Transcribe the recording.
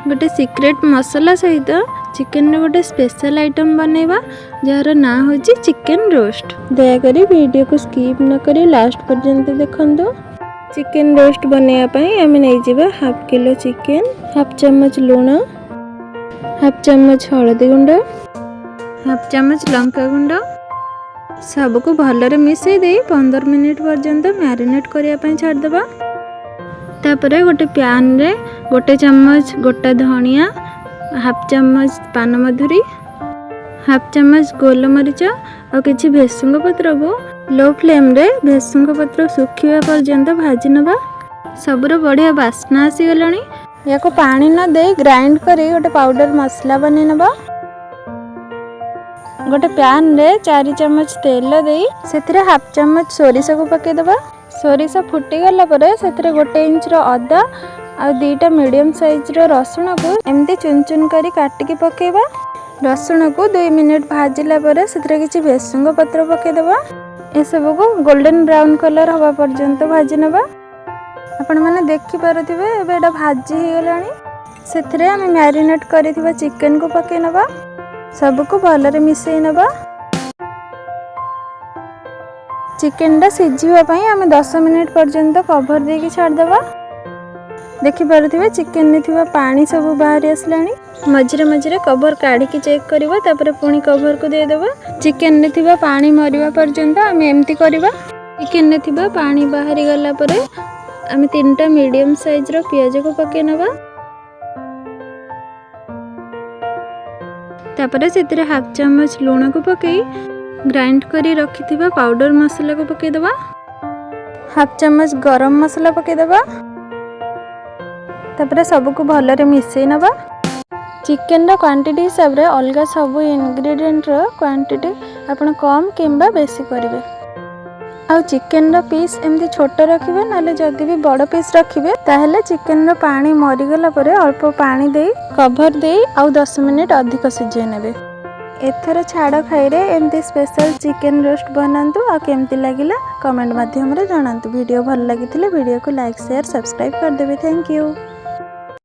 ଗୋଟେ ସିକ୍ରେଟ୍ ମସଲା ସହିତ ଚିକେନର ଗୋଟେ ସ୍ପେଶାଲ୍ ଆଇଟମ୍ ବନେଇବା, ଯାହାର ନାଁ ହେଉଛି ଚିକେନ ରୋଷ୍ଟ। ଦୟାକରି ଭିଡ଼ିଓକୁ ସ୍କିପ୍ ନ କରି ଲାଷ୍ଟ ପର୍ଯ୍ୟନ୍ତ ଦେଖନ୍ତୁ। ଚିକେନ ରୋଷ୍ଟ ବନେଇବା ପାଇଁ ଆମେ ନେଇଯିବା ହାଫ୍ କିଲୋ ଚିକେନ, ହାଫ୍ ଚାମଚ ଲୁଣ, ହାଫ୍ ଚାମଚ ହଳଦୀ ଗୁଣ୍ଡ, ହାଫ୍ ଚାମଚ ଲଙ୍କା ଗୁଣ୍ଡ। ସବୁକୁ ଭଲରେ ମିଶାଇ ଦେଇ 15 ମିନିଟ୍ ପର୍ଯ୍ୟନ୍ତ ମ୍ୟାରିନେଟ୍ କରିବା ପାଇଁ ଛାଡ଼ିଦେବା। ତାପରେ ଗୋଟେ ପ୍ୟାନ୍ରେ 1 ଚାମଚ ଗୋଟା ଧଣିଆ, ହାଫ୍ ଚାମଚ ପାନମଧୁରୀ, ହାଫ୍ ଚାମଚ ଗୋଲମରିଚ ଆଉ କିଛି ଭେସୁଙ୍ଗ ପତ୍ରକୁ ଲୋ ଫ୍ଲେମ୍ରେ ଭେସୁଙ୍ଗ ପତ୍ର ଶୁଖିବା ପର୍ଯ୍ୟନ୍ତ ଭାଜି ନେବା। ସବୁର ବଢ଼ିଆ ବାସ୍ନା ଆସିଗଲାଣି। ୟାକୁ ପାଣି ନ ଦେଇ ଗ୍ରାଇଣ୍ଡ କରି ଗୋଟେ ପାଉଡ଼ର ମସଲା ବନେଇ ନେବା। ଗୋଟେ ପ୍ୟାନ୍ରେ 4 ଚାମଚ ତେଲ ଦେଇ ସେଥିରେ ହାଫ୍ ଚାମଚ ସୋରିଷକୁ ପକାଇଦେବା। ସୋରିଷ ଫୁଟିଗଲା ପରେ ସେଥିରେ 1 ଇଞ୍ଚର ଅଦା ଆଉ 2ଟା ମିଡ଼ିୟମ୍ ସାଇଜ୍ର ରସୁଣକୁ ଏମିତି ଚୁନ ଚୁନ କରି କାଟିକି ପକାଇବା। ରସୁଣକୁ 2 ମିନିଟ୍ ଭାଜିଲା ପରେ ସେଥିରେ କିଛି ଭେସୁଙ୍ଗ ପତ୍ର ପକାଇଦେବା। ଏସବୁକୁ ଗୋଲ୍ଡେନ୍ ବ୍ରାଉନ୍ କଲର୍ ହେବା ପର୍ଯ୍ୟନ୍ତ ଭାଜି ନେବା। ଆପଣମାନେ ଦେଖିପାରୁଥିବେ, ଏବେ ଏଇଟା ଭାଜି ହେଇଗଲାଣି। ସେଥିରେ ଆମେ ମ୍ୟାରିନେଟ୍ କରିଥିବା ଚିକେନକୁ ପକାଇ ନେବା। ସବୁକୁ ଭଲରେ ମିଶାଇ ନେବା। ଚିକେନଟା ସିଝିବା ପାଇଁ ଆମେ 10 ମିନିଟ୍ ପର୍ଯ୍ୟନ୍ତ କଭର ଦେଇକି ଛାଡ଼ିଦେବା। ଦେଖିପାରୁଥିବେ, ଚିକେନରେ ଥିବା ପାଣି ସବୁ ବାହାରି ଆସିଲାଣି। ମଝିରେ ମଝିରେ କଭର କାଢ଼ିକି ଚେକ୍ କରିବା, ତାପରେ ପୁଣି କଭରକୁ ଦେଇଦେବା। ଚିକେନରେ ଥିବା ପାଣି ମରିବା ପର୍ଯ୍ୟନ୍ତ ଆମେ ଏମିତି କରିବା। ଚିକେନରେ ଥିବା ପାଣି ବାହାରି ଗଲା ପରେ ଆମେ 3ଟା ମିଡ଼ିୟମ୍ ସାଇଜ୍ର ପିଆଜକୁ ପକାଇ ନେବା। ତାପରେ ସେଥିରେ ହାଫ୍ ଚାମଚ ଲୁଣକୁ ପକାଇ ଗ୍ରାଇଣ୍ଡ କରି ରଖିଥିବା ପାଉଡ଼ର ମସଲାକୁ ପକାଇଦେବା। ହାଫ୍ ଚାମଚ ଗରମ ମସଲା ପକାଇଦେବା। ତାପରେ ସବୁକୁ ଭଲରେ ମିଶାଇ ନେବା। ଚିକେନର କ୍ୱାଣ୍ଟିଟି ହିସାବରେ ଅଲଗା ସବୁ ଇନଗ୍ରିଡ଼ିଏଣ୍ଟର କ୍ୱାଣ୍ଟିଟି ଆପଣ କମ୍ କିମ୍ବା ବେଶୀ କରିବେ। ଆଉ ଚିକେନର ପିସ୍ ଏମିତି ଛୋଟ ରଖିବେ, ନହେଲେ ଯଦି ବି ବଡ଼ ପିସ୍ ରଖିବେ, ତାହେଲେ ଚିକେନର ପାଣି ମରିଗଲା ପରେ ଅଳ୍ପ ପାଣି ଦେଇ କଭର ଦେଇ ଆଉ 10 ମିନିଟ୍ ଅଧିକ ସିଝେଇ ନେବେ। ଏଥର ଛାଡ଼ ଖାଇରେ ଏମିତି ସ୍ପେଶାଲ ଚିକେନ ରୋଷ୍ଟ ବନାନ୍ତୁ ଆଉ କେମିତି ଲାଗିଲା କମେଣ୍ଟ ମାଧ୍ୟମରେ ଜଣାନ୍ତୁ। ଭିଡ଼ିଓ ଭଲ ଲାଗିଥିଲେ ଭିଡ଼ିଓକୁ ଲାଇକ୍, ସେୟାର, ସବସ୍କ୍ରାଇବ୍ କରିଦେବେ। Thank you.